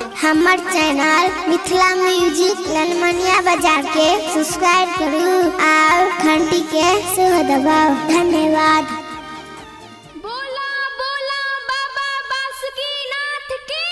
हमर channel Mithila music ललमनिया बाजार के सब्सक्राइब करू और घंटी के सेहो दबाउ। धन्यवाद। बोला बोला बाबा बासुकीनाथ की।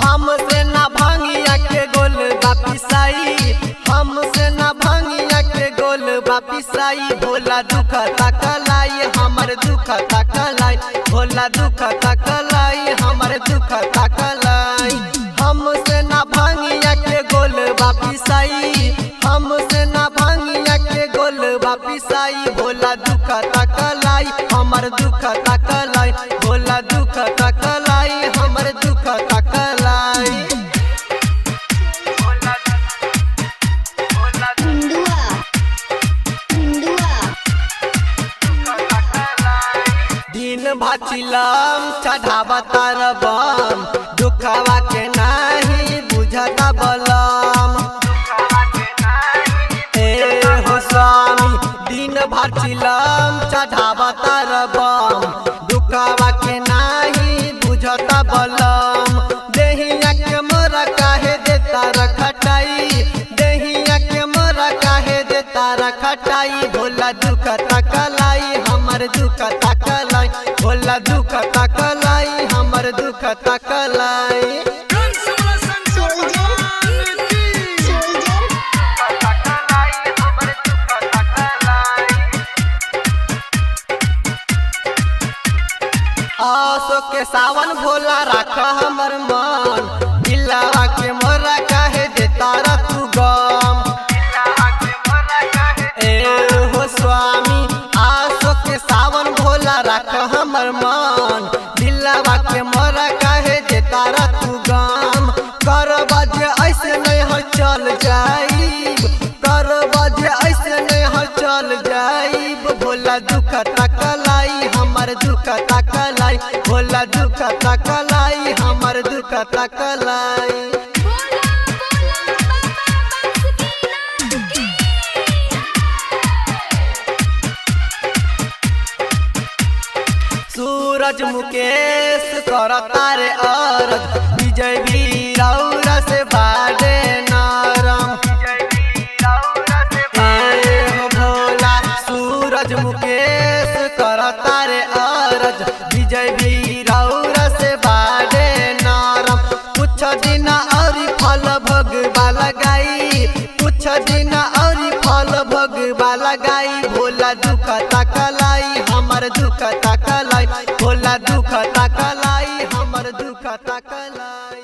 हमसे ना भांगिया के गोल वापिस आई, हमसे ना भांगिया के गोल वापिस आई। भोला दुख तकलाई हमर दुख तकलाई, भोला दुख तकलाई हमर दुख तकलाई। हमसे ना भांगिया के गोल वापिस आई, हमसे ना भांगिया के गोल वापिस आई। भोला दुख तकलाई हमर दुख तकलाई, भोला दुख तकलाई हमर दुख तकलाई। दिन भाचिलम चढ़ावा तार बम, दुखवा के नाही बुझता बलम। ए हो स्वामी, दिन भाचिलम चढ़ावा तार बम, दुखवा के नाही बुझता बलम। देहिया के मोरा काहे देता रखटाई, देहिया के मोरा काहे देता रखटाई। भोला दुख तकलाई हमर दुख तकलाई, भोला दुख तकलाई हमर दुख तकलाई। आसो के सावन भोला राख हमर मन, दिलावा के मोरा काहे देता रा तू गम। ए हो स्वामी, आसो के सावन भोला राख हमर मन, दिलावा के मोरा काहे देता रा तू गम। कर बजे ऐसे नहीं हो चल जाईब, कर बजे ऐसे नहीं हो चल जाईब। भोला दुख तकलाई हमर दुख तकलाई, भोला दुख तकलाई हमर दुख तकलाई। बोला बोला बाबा बासुकीनाथ की। सूरज मुकेश कर तारे अरज, विजय वीर से बाडे नरम। ए हो भोला, सूरज मुकेश कर तारे अरज, विजय वीर से बाडे नरम। कुछ दिन और फल भगवा लगाई, कुछ दिन और फल भगवा लगाई। भोला दुख तकलाई हमर दुख तकलाई, भोला दुख तकलाई हमर दुख तकलाई।